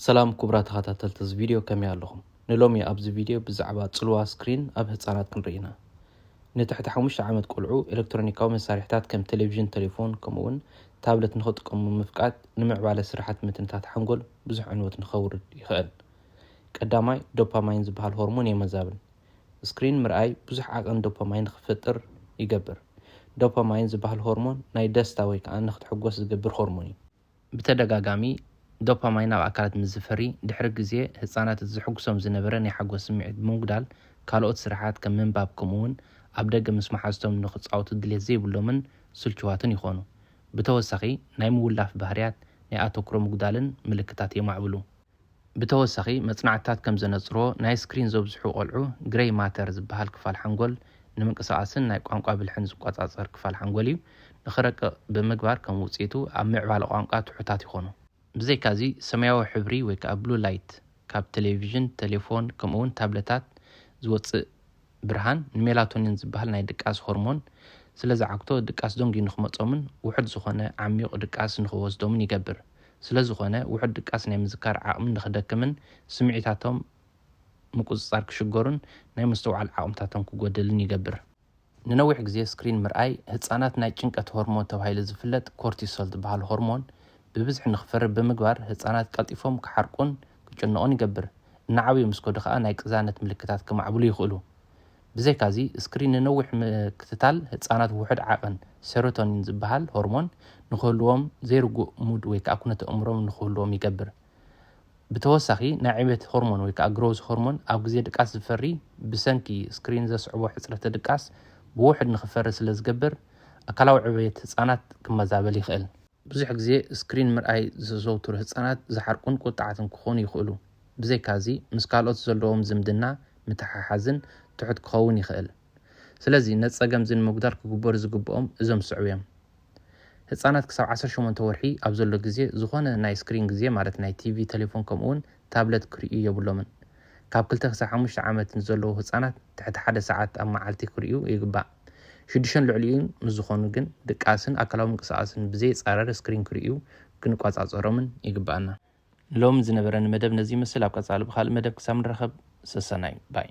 ሰላም ክቡራት ተኸታተልቲ እዚ ቪድዮ፣ ከመይ ኣለኹም? ንሎሚ ኣብዚ ቪድዮ ብዛዕባ ጽልዋ ስክሪን ኣብ ህጻናት ክንርኢ ኢና። ንትሕቲ ሓሙሽተ ዓመት ቆልዑ ኤሌክትሮኒካዊ መሳርሒታት ከም ቴሌቪዥን፣ ቴሌፎን ከምኡውን ታብለት ንኽጥቀሙ ምፍቃድ ንምዕባለ ስርሓት ምትንታት ሓንጎል ብዙሕ ዕንወት ንኸውርድ ይኽእል። ቀዳማይ ዶፓማይን ዝበሃል ሆርሞን የመዛብል። ስክሪን ምርኣይ ብዙሕ ዓቐን ዶፓማይን ንኽፈጥር ይገብር። ዶፓማይን ዝበሃል ሆርሞን ናይ ደስታ ወይ ከዓ ንኽትሕጎስ ዝገብር ሆርሞን እዩ። ብተደጋጋሚ ዶፓማይን ኣብ ኣካላት ምስ ዝፈሪ፣ ድሕሪ ግዜ ህጻናት እቲ ዝሕጉሶም ዝነበረ ናይ ሓጎስ ስምዒት ብምጉዳል፣ ካልኦት ስራሓት ከም ምንባብ ከምኡውን ኣብ ደገ ምስ መሓዝቶም ንኽጻወቱ ድሌት ዘይብሎምን ስልችዋትን ይኾኑ። ብተወሳኺ ናይ ምውላፍ ባህርያት፣ ናይ ኣተኩሮ ምጉዳልን ምልክታት የማዕብሉ። ብተወሳኺ መጽናዕትታት ከም ዘነጽርዎ፣ ናይ ስክሪን ዘብዝሑ ቆልዑ ግሬይ ማተር ዝበሃል ክፋል ሓንጎል ንምንቅስቓስን ናይ ቋንቋ ብልሕን ዝቆጻጸር ክፋል ሓንጎል እዩ ንኽረቅቕ ብምግባር ከም ውጽኢቱ ኣብ ምዕባለ ቋንቋ ትሑታት ይኾኑ። ብዘይካዚ ሰማያዊ ሕብሪ ወይ ከዓ ብሉ ላይት ካብ ቴሌቪዥን፣ ቴሌፎን ከምኡውን ታብለታት ዝወጽእ ብርሃን ንሜላቶኒን ዝበሃል ናይ ድቃስ ሆርሞን ስለ ዝዓግቶ ድቃስ ደንጉዩ ንኽመጾምን ውሑድ ዝኾነ ዓሚቕ ድቃስ ንኽወስዶምን ይገብር። ስለ ዝኾነ ውሑድ ድቃስ ናይ ምዝካር ዓቕሚ ንኽደክምን ስምዒታቶም ምቁጽጻር ክሽገሩን ናይ ምስትውዓል ዓቕምታቶም ክጎደልን ይገብር። ንነዊሕ ግዜ ስክሪን ምርኣይ ህጻናት ናይ ጭንቀት ሆርሞን ተባሂሉ ዝፍለጥ ኮርቲሶል ዝበሃል ሆርሞን ብብዝሒ ንኽፈሪ ብምግባር ህጻናት ቀልጢፎም ክሓርቁን ክጭነቑን ይገብር። እናዓብዩ ምስ ከዱ ከኣ ናይ ቅዛነት ምልክታት ክማዕብሉ ይኽእሉ። ብዘይካዚ ስክሪን ንነዊሕ ምክትታል ህጻናት ውሑድ ዓቐን ሴሮቶኒን ዝበሃል ሆርሞን ንኽህልዎም ዘይርጉእ ሙድ ወይ ከዓ ኩነተ እምሮም ንኽህልዎም ይገብር። ብተወሳኺ ናይ ዕቤት ሆርሞን ወይ ከዓ ግሮዝ ሆርሞን ኣብ ግዜ ድቃስ ዝፈሪ ብሰንኪ ስክሪን ዘስዕቦ ሕፅረተ ድቃስ ብውሕድ ንኽፈሪ ስለ ዝገብር ኣካላዊ ዕቤት ህፃናት ክመዛበል ይኽእል። ብዙሕ ግዜ ስክሪን ምርኣይ ዘዘውትሩ ህፃናት ዝሓርቁን ቁጣዓትን ክኾኑ ይኽእሉ። ብዘይካዚ ምስ ካልኦት ዘለዎም ዝምድና ምትሓሓዝን ትሑት ክኸውን ይኽእል። ስለዚ ነዚ ፀገም እዚ ንምጉዳል ክግበሩ ዝግብኦም እዞም ዝስዕቡ እዮም። ህፃናት ክሳብ ዓሰርተ ሸሞንተ ወርሒ ኣብ ዘሎ ግዜ ዝኾነ ናይ ስክሪን ግዜ ማለት ናይ ቲቪ፣ ቴሌፎን ከምኡውን ታብለት ክርእዩ የብሎምን። ካብ ክልተ ክሳብ ሓሙሽተ ዓመት ንዘለዉ ህፃናት ትሕቲ ሓደ ሰዓት ኣብ መዓልቲ ክርእዩ ይግባእ። ሽዱሽተን ልዕሊኡን ምስ ዝኾኑ ግን ድቃስን ኣካላዊ ምንቅስቓስን ብዘየፃረር ስክሪን ክርእዩ ክንቆፃፀሮምን ይግባኣና። ሎሚ ዝነበረኒ መደብ ነዚ ይመስል። ኣብ ቀፃሊ ብኻልእ መደብ ክሳብ ንራኸብ ሰሰናዩ ባይ።